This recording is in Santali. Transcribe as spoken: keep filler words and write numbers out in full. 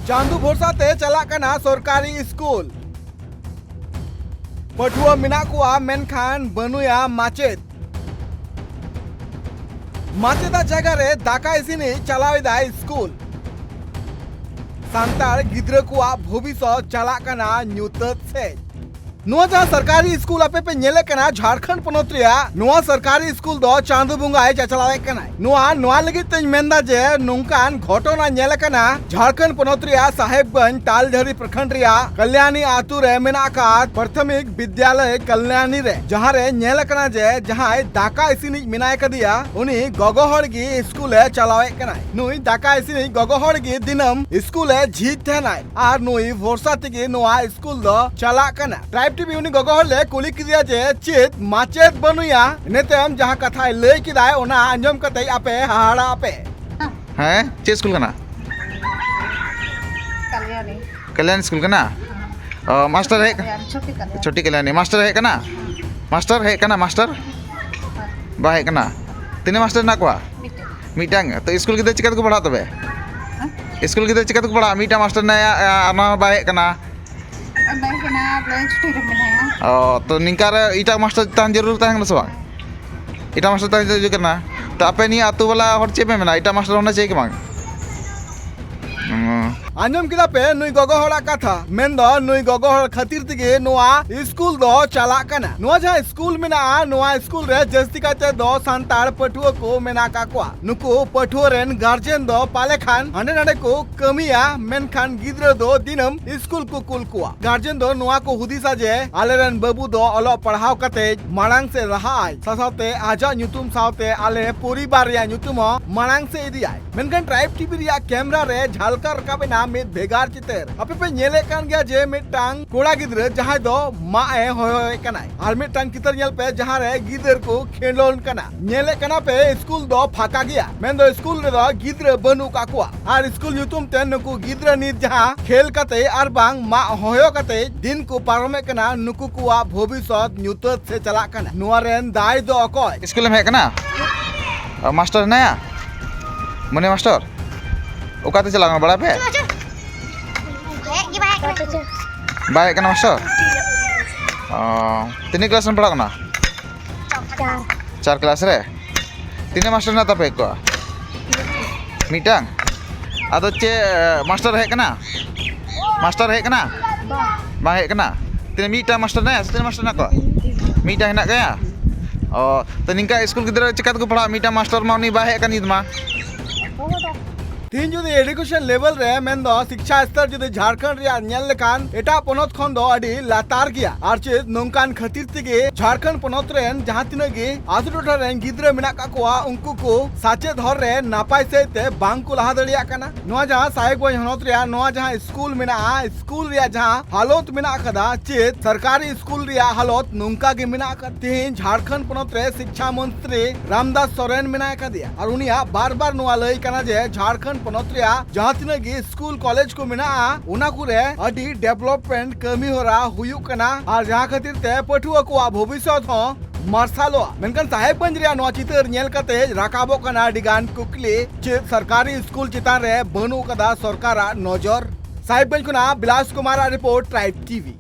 ᱪᱟᱸᱫᱩ ᱵᱷᱚᱨᱥᱟ ᱛᱮ ᱪᱟᱞᱟᱜ ᱠᱟᱱᱟ ᱥᱚᱨᱠᱟᱨᱤ ᱥᱠᱩᱞ᱾ ᱯᱟᱹᱴᱷᱩᱣᱟᱹ ᱢᱮᱱᱟᱜ ᱠᱚᱣᱟ, ᱢᱮᱱᱠᱷᱟᱱ ᱵᱟᱹᱱᱩᱭᱟ ᱢᱟᱪᱮᱫ᱾ ᱢᱟᱪᱮᱫᱟᱜ ᱡᱟᱭᱜᱟ ᱨᱮ ᱫᱟᱠᱟ ᱤᱥᱤᱱᱤᱡ ᱪᱟᱞᱟᱣ ᱮᱫᱟᱭ ᱥᱠᱩᱞ᱾ ᱥᱟᱱᱛᱟᱲ ᱜᱤᱫᱽᱨᱟᱹ ᱠᱚᱣᱟᱜ ᱵᱷᱚᱵᱤᱥᱥᱚᱛ ᱪᱟᱞᱟᱜ ᱠᱟᱱᱟ ᱧᱩᱛᱟᱹᱛ ᱥᱮᱫ᱾ ᱱᱚᱣᱟ ᱡᱟᱦᱟᱸ ᱥᱚᱨᱠᱟᱨᱤ ᱥᱠᱩᱞ ᱟᱯᱮ ᱯᱮ ᱧᱮᱞᱮᱫ ᱠᱟᱱᱟ ᱡᱷᱟᱲᱠᱷᱚᱸᱰ ᱯᱚᱱᱚᱛ ᱨᱮᱭᱟᱜ, ᱱᱚᱣᱟ ᱥᱚᱨᱠᱟᱨᱤ ᱥᱠᱩᱞ ᱫᱚ ᱪᱟᱸᱫᱚ ᱵᱚᱸᱜᱟᱭ ᱪᱟᱪᱞᱟᱣᱮᱫ ᱠᱟᱱᱟᱭ᱾ ᱱᱚᱣᱟ, ᱱᱚᱣᱟ ᱞᱟᱹᱜᱤᱫ ᱛᱮᱧ ᱢᱮᱱᱫᱟ ᱡᱮ ᱱᱚᱝᱠᱟᱱ ᱜᱷᱚᱴᱚᱱᱟ ᱧᱮᱞ ᱟᱠᱟᱱᱟ ᱡᱷᱟᱲᱠᱷᱚᱸᱰ ᱯᱚᱱᱚᱛ ᱨᱮᱭᱟᱜ ᱥᱟᱦᱮᱵᱽᱜᱚᱸᱡᱽ ᱛᱟᱞᱡᱷᱟᱹᱨᱤ ᱯᱨᱚᱠᱷᱚᱸᱰ ᱨᱮᱭᱟᱜ ᱠᱟᱞᱭᱟᱱᱤ ᱟᱛᱩ ᱨᱮ ᱢᱮᱱᱟᱜ ᱟᱠᱟᱫ ᱯᱨᱟᱛᱷᱚᱢᱤᱠ ᱵᱤᱫᱽᱭᱟᱞᱚᱭ ᱠᱟᱞᱭᱟᱱᱤ ᱨᱮ, ᱡᱟᱦᱟᱸ ᱨᱮ ᱧᱮᱞ ᱟᱠᱟᱱᱟ ᱡᱮ ᱡᱟᱦᱟᱸᱭ ᱫᱟᱠᱟ ᱤᱥᱤᱱᱤᱡ ᱢᱮᱱᱟᱭ ᱠᱟᱫᱮᱭᱟ, ᱩᱱᱤ ᱜᱚᱜᱚ ᱦᱚᱲ ᱜᱮ ᱥᱠᱩᱞ ᱮ ᱪᱟᱞᱟᱣᱮᱫ ᱠᱟᱱᱟᱭ᱾ ᱱᱩᱭ ᱫᱟᱠᱟ ᱤᱥᱤᱱᱤᱡ ᱜᱚᱜᱚ ᱦᱚᱲ ᱜᱮ ᱫᱤᱱᱟᱹᱢ ᱥᱠᱩᱞ ᱮ ᱡᱷᱤᱡ ᱛᱟᱦᱮᱱᱟᱭ ᱟᱨ ᱱᱩᱭ ᱵᱷᱚᱨᱥᱟ ᱛᱮᱜᱮ ᱱᱚᱣᱟ ᱥᱠᱩᱞ ᱫᱚ ᱪᱟᱞᱟᱜ ᱠᱟᱱᱟ᱾ ᱴᱨᱟᱭᱤᱵᱽ ᱴᱤᱵᱷᱤ ᱩᱱᱤ ᱜᱚᱜᱚ ᱦᱚᱲ ᱞᱮ ᱠᱩᱞᱤ ᱠᱮᱫᱮᱭᱟ ᱡᱮ ᱪᱮᱫ ᱢᱟᱪᱮᱫ ᱵᱟᱹᱱᱩᱭᱟ, ᱤᱱᱟᱹ ᱛᱟᱭᱚᱢ ᱡᱟᱦᱟᱸ ᱠᱟᱛᱷᱟᱭ ᱞᱟᱹᱭ ᱠᱮᱫᱟᱭ ᱚᱱᱟ ᱟᱸᱡᱚᱢ ᱠᱟᱛᱮ ᱟᱯᱮ ᱦᱟᱦᱟᱲᱟᱜ ᱟᱯᱮ᱾ ᱦᱮᱸ, ᱪᱮᱫ ᱥᱠᱩᱞ ᱠᱟᱱᱟ? ᱠᱟᱞᱭᱟᱱᱤ᱾ ᱠᱟᱞᱭᱟᱱᱤ ᱥᱠᱩᱞ ᱠᱟᱱᱟ? ᱚ, ᱢᱟᱥᱴᱟᱨ ᱦᱮᱡ ᱠᱟᱞᱭᱟᱱᱤ, ᱪᱷᱳᱴᱤ ᱠᱟᱞᱭᱟᱱᱤ᱾ ᱪᱷᱳᱴᱤ ᱠᱟᱞᱭᱟᱱᱤ᱾ ᱢᱟᱥᱴᱟᱨ ᱦᱮᱡ ᱠᱟᱱᱟ? ᱢᱟᱥᱴᱟᱨ ᱦᱮᱡ ᱠᱟᱱᱟ, ᱢᱟᱥᱴᱟᱨ? ᱵᱟᱭ ᱦᱮᱡ ᱠᱟᱱᱟ᱾ ᱛᱤᱱᱟᱹᱜ ᱢᱟᱥᱴᱟᱨ ᱦᱮᱱᱟᱜ ᱠᱚᱣᱟ? ᱢᱤᱫᱴᱮᱱ᱾ ᱢᱤᱫᱴᱟᱝ? ᱛᱚ ᱥᱠᱩᱞ ᱜᱤᱫᱽᱨᱟᱹ ᱪᱤᱠᱟ ᱛᱮᱠᱚ ᱯᱟᱲᱦᱟᱜ ᱛᱚᱵᱮ? ᱦᱮᱸ? ᱥᱠᱩᱞ ᱜᱤᱫᱽᱨᱟᱹ ᱪᱤᱠᱟ ᱛᱮᱠᱚ ᱯᱟᱲᱦᱟᱜᱼᱟ? ᱢᱤᱫᱴᱟᱝ ᱢᱟᱥᱴᱟᱨ ᱦᱮᱱᱟᱭᱟ, ᱟᱨ ᱚᱱᱟ ᱦᱚᱸ ᱵᱟᱭ ᱦᱮᱡ ᱠᱟᱱᱟ᱾ ᱵᱟᱭ ᱦᱮᱡ ᱠᱟᱱᱟ, ᱵᱚᱞᱮ ᱪᱷᱩᱴᱤ ᱨᱮ ᱢᱮᱱᱟᱭᱟ᱾ ᱚ, ᱛᱚ ᱱᱤᱝᱠᱟ ᱨᱮ ᱮᱴᱟᱜ ᱢᱟᱥᱴᱟᱨ ᱛᱟᱦᱮᱱ ᱡᱟᱹᱨᱩᱲ ᱛᱟᱦᱮᱸ ᱠᱟᱱᱟ ᱥᱮ ᱵᱟᱝ? ᱮᱴᱟᱜ ᱢᱟᱥᱴᱟᱨ ᱛᱟᱦᱮᱸ ᱡᱟᱹᱨᱩᱲ ᱠᱟᱱᱟ᱾ ᱛᱚ ᱟᱯᱮ ᱱᱤᱭᱟᱹ ᱟᱹᱛᱩ ᱵᱟᱞᱟ ᱦᱚᱲ ᱪᱮᱫ ᱯᱮ ᱢᱮᱱᱟ? ᱮᱴᱟᱜ ᱢᱟᱥᱴᱟᱨ ᱦᱚᱸ ᱪᱮᱫ ᱜᱮ ᱵᱟᱝ? ᱦᱩᱸ᱾ ᱟᱸᱡᱚᱢ ᱠᱮᱫᱟ ᱯᱮ ᱱᱩᱭ ᱜᱚᱜᱚ ᱦᱚᱲᱟᱜ ᱠᱟᱛᱷᱟ᱾ ᱢᱮᱱᱫᱚ ᱱᱩᱭ ᱜᱚᱜᱚ ᱦᱚᱲ ᱠᱷᱟᱹᱛᱤᱨ ᱛᱮᱜᱮ ᱱᱚᱣᱟ ᱥᱠᱩᱞ ᱫᱚ ᱪᱟᱞᱟᱜ ᱠᱟᱱᱟ᱾ ᱱᱚᱣᱟ ᱡᱟᱦᱟᱸ ᱥᱠᱩᱞ ᱢᱮᱱᱟᱜᱼᱟ, ᱱᱚᱣᱟ ᱥᱠᱩᱞ ᱨᱮ ᱡᱟᱹᱥᱛᱤ ᱠᱟᱭᱛᱮ ᱫᱚ ᱥᱟᱱᱛᱟᱲ ᱯᱟᱹᱴᱷᱩᱣᱟᱹ ᱠᱚ ᱢᱮᱱᱟᱜ ᱟᱠᱟᱫ ᱠᱚᱣᱟ᱾ ᱱᱩᱠᱩ ᱯᱟᱹᱴᱷᱩᱣᱟᱹ ᱨᱮᱱ ᱜᱟᱨᱡᱮᱱ ᱫᱚ ᱯᱟᱞᱮ ᱠᱷᱟᱱ ᱦᱟᱸᱰᱮ ᱱᱟᱰᱮ ᱠᱚ ᱠᱟᱹᱢᱤᱭᱟ, ᱢᱮᱱᱠᱷᱟᱱ ᱜᱤᱫᱽᱨᱟᱹ ᱫᱚ ᱫᱤᱱᱟᱹᱢ ᱥᱠᱩᱞ ᱠᱚ ᱠᱩᱞ ᱠᱚᱣᱟ᱾ ᱜᱟᱨᱡᱮᱱ ᱫᱚ ᱱᱚᱣᱟ ᱠᱚ ᱦᱩᱫᱤᱥᱟ ᱡᱮ ᱟᱞᱮᱨᱮᱱ ᱵᱟᱹᱵᱩ ᱫᱚ ᱚᱞᱚᱜ ᱯᱟᱲᱦᱟᱣ ᱠᱟᱛᱮ ᱢᱟᱲᱟᱝ ᱥᱮᱫ ᱞᱟᱦᱟᱜ ᱟᱭ, ᱥᱟᱶ ᱥᱟᱶᱛᱮ ᱟᱡᱟᱜ ᱧᱩᱛᱩᱢ ᱥᱟᱶᱛᱮ ᱟᱞᱮ ᱯᱚᱨᱤᱵᱟᱨ ᱨᱮᱭᱟᱜ ᱧᱩᱛᱩᱢ ᱦᱚᱸ ᱢᱟᱲᱟᱝ ᱥᱮᱫ ᱤᱫᱤᱭᱟᱭ᱾ ᱢᱮᱱᱠᱷᱟᱱ ᱴᱨᱟᱭᱤᱵᱽ ᱴᱤᱵᱷᱤ ᱨᱮᱭᱟᱜ ᱠᱮᱢᱨᱟ ᱨᱮ ᱡᱷᱟᱞᱠᱟᱣ ᱨᱟᱠᱟᱵ ᱮᱱᱟ ᱢᱤᱫ ᱵᱷᱮᱜᱟᱨ ᱪᱤᱛᱟᱹᱨ᱾ ᱟᱯᱮ ᱯᱮ ᱧᱮᱞᱮᱫ ᱠᱟᱱ ᱜᱮᱭᱟ ᱡᱮ ᱢᱤᱫᱴᱟᱝ ᱠᱚᱲᱟ ᱜᱤᱫᱽᱨᱟᱹ ᱡᱟᱦᱟᱸᱭ ᱫᱚ ᱢᱟᱜ ᱮ ᱦᱚᱭᱚᱭᱮᱫ ᱠᱟᱱᱟᱭ, ᱟᱨ ᱢᱤᱫᱴᱟᱝ ᱪᱤᱛᱟᱹᱨ ᱧᱮᱞ ᱯᱮ ᱡᱟᱦᱟᱸ ᱨᱮ ᱜᱤᱫᱟᱹᱨ ᱠᱚ ᱠᱷᱮᱞᱳᱱ ᱠᱟᱱᱟ᱾ ᱧᱮᱞᱮᱫ ᱠᱟᱱᱟ ᱯᱮ ᱥᱠᱩᱞ ᱫᱚ ᱯᱷᱟᱸᱠᱟ ᱜᱮᱭᱟ, ᱢᱮᱱᱫᱚ ᱥᱠᱩᱞ ᱨᱮᱫᱚ ᱜᱤᱫᱽᱨᱟᱹ ᱵᱟᱹᱱᱩᱜ ᱠᱟᱜ ᱠᱚᱣᱟ᱾ ᱟᱨ ᱥᱠᱩᱞ ᱧᱩᱛᱩᱢ ᱛᱮ ᱱᱩᱠᱩ ᱜᱤᱫᱽᱨᱟᱹ ᱱᱤᱛ ᱡᱟᱦᱟᱸ ᱠᱷᱮᱞ ᱠᱟᱛᱮ ᱟᱨ ᱵᱟᱝ ᱢᱟᱜ ᱦᱚᱭᱚ ᱠᱟᱛᱮ ᱫᱤᱱ ᱠᱚ ᱯᱟᱨᱚᱢᱮᱫ ᱠᱟᱱᱟ, ᱱᱩᱠᱩ ᱠᱚᱣᱟᱜ ᱵᱷᱚᱵᱤᱥᱥᱚᱛ ᱧᱩᱛᱟᱹᱛ ᱥᱮ ᱪᱟᱞᱟᱜ ᱠᱟᱱᱟ᱾ ᱱᱚᱣᱟ ᱨᱮᱱ ᱫᱟᱭ ᱫᱚ ᱚᱠᱚᱭ? ᱥᱠᱩᱞ ᱮᱢ ᱦᱮᱡ ᱠᱟᱱᱟ? ᱚ, ᱢᱟᱥᱴᱟᱨ ᱦᱮᱱᱟᱭᱟ? ᱢᱚᱱᱤ ᱢᱟᱥᱴᱟᱨ? ᱚᱠᱟᱛᱮ ᱪᱟᱞᱟᱣ ᱠᱟᱱᱟ ᱵᱟᱲᱟᱭ ᱯᱮ? ᱪᱚ, ᱪᱚ᱾ ᱵᱟᱭ ᱦᱮᱡ ᱠᱟᱱᱟ ᱢᱟᱥᱴᱟᱨ? ᱚ, ᱛᱤᱱᱟᱹᱜ ᱠᱞᱟᱥ ᱨᱮᱢ ᱯᱟᱲᱦᱟᱜ ᱠᱟᱱᱟ? ᱪᱟᱨ᱾ ᱪᱟᱨ ᱠᱞᱟᱥ ᱨᱮ? ᱛᱤᱱᱟᱹᱜ ᱢᱟᱥᱴᱟᱨ ᱢᱮᱱᱟᱜ ᱛᱟᱯᱮ ᱠᱚᱣᱟ? ᱢᱤᱫᱴᱟᱝ? ᱟᱫᱚ ᱪᱮᱫ, ᱢᱟᱥᱴᱟᱨ ᱦᱮᱡ ᱠᱟᱱᱟ? ᱢᱟᱥᱴᱟᱨ ᱦᱮᱡ ᱠᱟᱱᱟ? ᱵᱟᱝ᱾ ᱵᱟᱝ ᱦᱮᱡ ᱠᱟᱱᱟ? ᱛᱤᱱᱟᱹᱜ, ᱢᱤᱫᱴᱟᱝ ᱢᱟᱥᱴᱟᱨ ᱢᱮᱱᱟᱭᱟ ᱥᱮ ᱛᱤᱱᱟᱹᱜ ᱢᱟᱥᱴᱟᱨ ᱢᱮᱱᱟᱜ ᱠᱚᱣᱟ? ᱢᱤᱫᱴᱟᱝ ᱦᱮᱱᱟᱜ ᱠᱟᱭᱟ? ᱚ, ᱛᱚ ᱱᱤᱝᱠᱟ ᱥᱠᱩᱞ ᱜᱤᱫᱽᱨᱟᱹ ᱪᱤᱠᱟ ᱛᱮᱠᱚ ᱯᱟᱲᱦᱟᱜᱼᱟ? ᱢᱤᱫᱴᱟᱝ ᱢᱟᱥᱴᱟᱨ ᱢᱟ ᱩᱱᱤ ᱵᱟᱭ ᱦᱮᱡ ᱠᱟᱱ ᱱᱤᱛ ᱢᱟ᱾ ᱛᱤᱦᱤᱧ ᱡᱩᱫᱤ education level ᱨᱮ, ᱢᱮᱱᱫᱚ ᱥᱤᱠᱪᱷᱟ ᱥᱛᱚᱨ ᱡᱩᱫᱤ ᱡᱷᱟᱲᱠᱷᱚᱸᱰ ᱨᱮᱭᱟᱜ ᱧᱮᱞ ᱞᱮᱠᱷᱟᱱ, ᱮᱴᱟᱜ ᱯᱚᱱᱚᱛ ᱠᱷᱚᱱ ᱫᱚ ᱟᱹᱰᱤ ᱞᱟᱛᱟᱨ ᱜᱮᱭᱟ᱾ ᱟᱨ ᱪᱮᱫ ᱱᱚᱝᱠᱟᱱ ᱠᱷᱟᱹᱛᱤᱨ ᱛᱮᱜᱮ ᱡᱷᱟᱲᱠᱷᱚᱸᱰ ᱯᱚᱱᱚᱛ ᱨᱮᱱ ᱡᱟᱦᱟᱸ ᱛᱤᱱᱟᱹᱜ ᱜᱮ ᱟᱛᱳ ᱴᱚᱴᱷᱟ ᱨᱮᱱ ᱜᱤᱫᱽᱨᱟᱹ ᱢᱮᱱᱟᱜ ᱠᱟᱜ ᱠᱚᱣᱟ, ᱩᱱᱠᱩ ᱠᱚ ᱥᱟᱪᱮᱫ ᱦᱚᱨ ᱨᱮ ᱱᱟᱯᱟᱭ ᱥᱟᱹᱦᱤᱡ ᱛᱮ ᱵᱟᱝ ᱠᱚ ᱞᱟᱦᱟ ᱫᱟᱲᱮᱭᱟᱜ ᱠᱟᱱᱟ᱾ ᱱᱚᱣᱟ ᱡᱟᱦᱟᱸ ᱥᱟᱦᱮᱵᱽᱜᱚᱸᱡᱽ ᱦᱚᱱᱚᱛ ᱨᱮᱭᱟᱜ ᱱᱚᱣᱟ ᱡᱟᱦᱟᱸ ᱥᱠᱩᱞ ᱢᱮᱱᱟᱜᱼᱟ, ᱥᱠᱩᱞ ᱨᱮᱭᱟᱜ ᱡᱟᱦᱟᱸ ᱦᱟᱞᱚᱛ ᱢᱮᱱᱟᱜ ᱟᱠᱟᱫᱟ, ᱪᱮᱫ ᱥᱚᱨᱠᱟᱨᱤ ᱥᱠᱩᱞ ᱨᱮᱭᱟᱜ ᱦᱟᱞᱚᱛ ᱱᱚᱝᱠᱟ ᱜᱮ ᱢᱮᱱᱟᱜ ᱟᱠᱟᱫᱟ? ᱛᱮᱦᱮᱧ ᱡᱷᱟᱲᱠᱷᱚᱸᱰ ᱯᱚᱱᱚᱛ ᱨᱮ ᱥᱤᱠᱪᱷᱟ ᱢᱚᱱᱛᱨᱤ ᱨᱟᱢᱫᱟᱥ ᱥᱚᱨᱮᱱ ᱢᱮᱱᱟᱭ ᱟᱠᱟᱫᱮᱭᱟ, ᱟᱨ ᱩᱱᱤᱭᱟᱜ ᱵᱟᱨ ᱵᱟᱨ ᱱᱚᱣᱟ ᱞᱟᱹᱭ ᱠᱟᱱᱟ ᱡᱮ ᱡᱷᱟᱲᱠᱷᱚᱸᱰ ᱯᱚᱱᱚᱛ ᱨᱮᱭᱟᱜ ᱡᱟᱦᱟᱸ ᱛᱤᱱᱟᱹᱜ ᱜᱮ ᱥᱠᱩᱞ ᱠᱚᱞᱮᱡᱽ ᱠᱚ ᱢᱮᱱᱟᱜᱼᱟ, ᱚᱱᱟ ᱠᱚᱨᱮ ᱟᱹᱰᱤ development ᱠᱟᱹᱢᱤ ᱦᱚᱨᱟ ᱦᱩᱭᱩᱜ ᱠᱟᱱᱟ, ᱟᱨ ᱡᱟᱦᱟᱸ ᱠᱷᱟᱹᱛᱤᱨ ᱛᱮ ᱯᱟᱹᱴᱷᱩᱣᱟᱹ ᱠᱚᱣᱟᱜ ᱵᱷᱚᱵᱤᱥᱥᱚᱛ ᱦᱚᱸ ᱢᱟᱨᱥᱟᱞᱚᱜᱼᱟ᱾ ᱢᱮᱱᱠᱷᱟᱱ ᱥᱟᱦᱮᱵᱽᱜᱚᱸᱡᱽ ᱨᱮᱭᱟᱜ ᱱᱚᱣᱟ ᱪᱤᱛᱟᱹᱨ ᱧᱮᱞ ᱠᱟᱛᱮ ᱨᱟᱠᱟᱵᱚᱜ ᱠᱟᱱᱟ ᱟᱹᱰᱤ ᱜᱟᱱ ᱠᱩᱠᱞᱤ, ᱪᱮᱫ ᱥᱚᱨᱠᱟᱨᱤ ᱥᱠᱩᱞ ᱪᱮᱛᱟᱱ ᱨᱮ ᱵᱟᱹᱱᱩᱜ ᱠᱟᱫᱟ ᱥᱚᱨᱠᱟᱨᱟᱜ ᱱᱚᱡᱚᱨ? ᱥᱟᱦᱮᱵᱽᱜᱚᱸᱡᱽ ᱠᱷᱚᱱᱟᱜ ᱵᱤᱞᱟᱥ ᱠᱩᱢᱟᱨᱟᱜ report, Tribe TV᱾